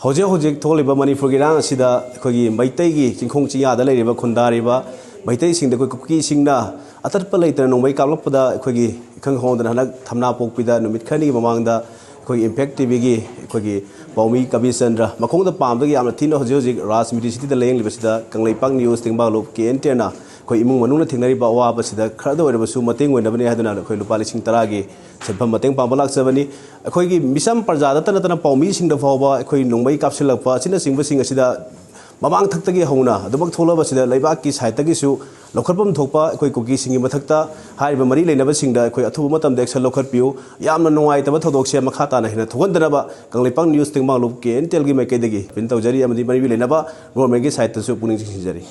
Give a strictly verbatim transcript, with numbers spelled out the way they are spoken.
ꯍꯧꯖꯤꯛ ꯍꯧꯖꯤꯛ ꯊꯣꯛꯂꯤꯕ ꯃꯅꯤꯄꯨꯔꯒꯤ ꯏꯔꯥꯡ ꯑꯁꯤꯗ ꯑꯩꯈꯣꯏꯒꯤ ꯃꯩꯇꯩꯒꯤ ꯆꯤꯡꯈꯣꯡ ꯆꯤꯡꯌꯥꯗ ꯂꯩꯔꯤꯕ ꯈꯨꯟꯗꯥꯔꯤꯕ ꯃꯩꯇꯩꯁꯤꯡꯗ ꯑꯩꯈꯣꯏ ꯀꯨꯀꯤꯁꯤꯡꯅ ꯑꯇꯠꯄ ꯂꯩꯇꯅ ꯅꯣꯡꯃꯩ ꯀꯥꯞꯂꯛꯄꯗ ꯑꯩꯈꯣꯏꯒꯤ ꯏꯈꯪ ꯍꯧꯍꯧꯗꯅ ꯍꯟꯗꯛ ꯊꯝꯅꯥ ꯄꯣꯛꯄꯤꯗ ꯅꯨꯃꯤꯠ ꯈꯔꯅꯤꯒꯤ ꯃꯃꯥꯡꯗ ꯑꯩꯈꯣꯏꯒꯤ ꯏꯝꯄꯦꯛ ꯇꯤꯚꯤꯒꯤ ꯑꯩꯈꯣꯏꯒꯤ ꯄꯥꯎꯃꯤ ꯀꯕꯤꯆꯟꯗ꯭ꯔ ꯃꯈꯣꯡꯗ ꯄꯥꯝꯗꯒꯤ ꯌꯥꯝꯅ ꯊꯤꯅ ꯍꯧꯖꯤꯛ ꯍꯧꯖꯤꯛ ꯔꯥꯖꯅꯤꯇꯤ ꯁꯤꯇꯤꯗ ꯂꯥꯌꯦꯡꯂꯤꯕꯁꯤꯗ ꯀꯪꯂꯩꯄꯥꯛ ꯅ꯭ꯌꯨꯁ ꯇꯦꯡꯕꯥꯡꯂꯨꯞ ꯀꯦ ꯑꯦꯟ ꯇꯦꯟꯅ ꯑꯩꯈꯣꯏ ꯏꯃꯨꯡ ꯃꯅꯨꯡꯅ ꯊꯦꯡꯅꯔꯤꯕ ꯑꯋꯥꯕꯁꯤꯗ ꯈꯔꯗ ꯑꯣꯏꯔꯕꯁꯨ ꯃꯇꯦꯡ ꯑꯣꯏꯅꯕꯅꯤ ꯍꯥꯏꯗꯨꯅ ꯑꯩꯈꯣꯏ ꯂꯨꯄꯥ ꯂꯤꯁꯤꯡ ꯇꯔꯥꯒꯤ ꯁꯦꯟꯐꯝ ꯃꯇꯦꯡ ꯄꯥꯡꯕ ꯂꯥꯛꯆꯕꯅꯤ꯫ ꯑꯩꯈꯣꯏꯒꯤ ꯃꯤꯆꯝ ꯄ꯭ꯔꯖꯥꯗꯇ ꯅꯠꯇꯅ ꯄꯥꯎꯃꯤꯁꯤꯡꯗ ꯐꯥꯎꯕ ꯑꯩꯈꯣꯏ ꯅꯣꯡꯃꯩ ꯀꯥꯞꯁꯤꯜꯂꯛꯄ ꯑꯁꯤꯅꯆꯤꯡꯕꯁꯤꯡ ꯑꯁꯤꯗ ꯃꯃꯥꯡ ꯊꯛꯇꯒꯤ ꯍꯧꯅ ꯑꯗꯨꯃꯛ ꯊꯣꯛꯂꯕꯁꯤꯗ ꯂꯩꯕꯥꯛꯀꯤ ꯁꯥꯏꯠꯇꯒꯤꯁꯨ ꯂꯧꯈꯠꯐꯝ ꯊꯣꯛꯄ ꯑꯩꯈꯣꯏ ꯀꯨꯀꯤꯁꯤꯡꯒꯤ ꯃꯊꯛꯇ ꯍꯥꯏꯔꯤꯕ ꯃꯔꯤ ꯂꯩꯅꯕꯁꯤꯡꯗ ꯑꯩꯈꯣꯏ ꯑꯊꯨꯕ ꯃꯇꯝꯗ ꯑꯦꯛꯁꯟ ꯂꯧꯈꯠꯄꯤꯌꯨ꯫ ꯌꯥꯝꯅ ꯅꯨꯡꯉꯥꯏꯇꯕ ꯊꯧꯗꯣꯛꯁꯦ ꯃꯈꯥ ꯇꯥꯅ ꯍꯦꯟꯅ ꯊꯣꯛꯍꯟꯗꯅꯕ ꯀꯪꯂꯩꯄꯥꯛ ꯅ꯭ꯌꯨꯁ ꯇꯦꯡꯕꯥꯡꯂꯨꯞ ꯀꯦ ꯑꯦꯟ ꯇꯦꯜꯒꯤ ꯃꯥꯏꯀꯩꯗꯒꯤ ꯑꯄꯤꯜ ꯇꯧꯖꯔꯤ ꯑꯃꯗꯤ ꯃꯔꯤ ꯂꯩꯅꯕ ꯒꯣꯔꯃꯦꯟꯒꯤ ꯁꯥꯏꯠꯇꯁꯨ ꯄꯨꯛꯅꯤꯡ ꯆꯤꯡꯁꯤꯟꯖꯔꯤ꯫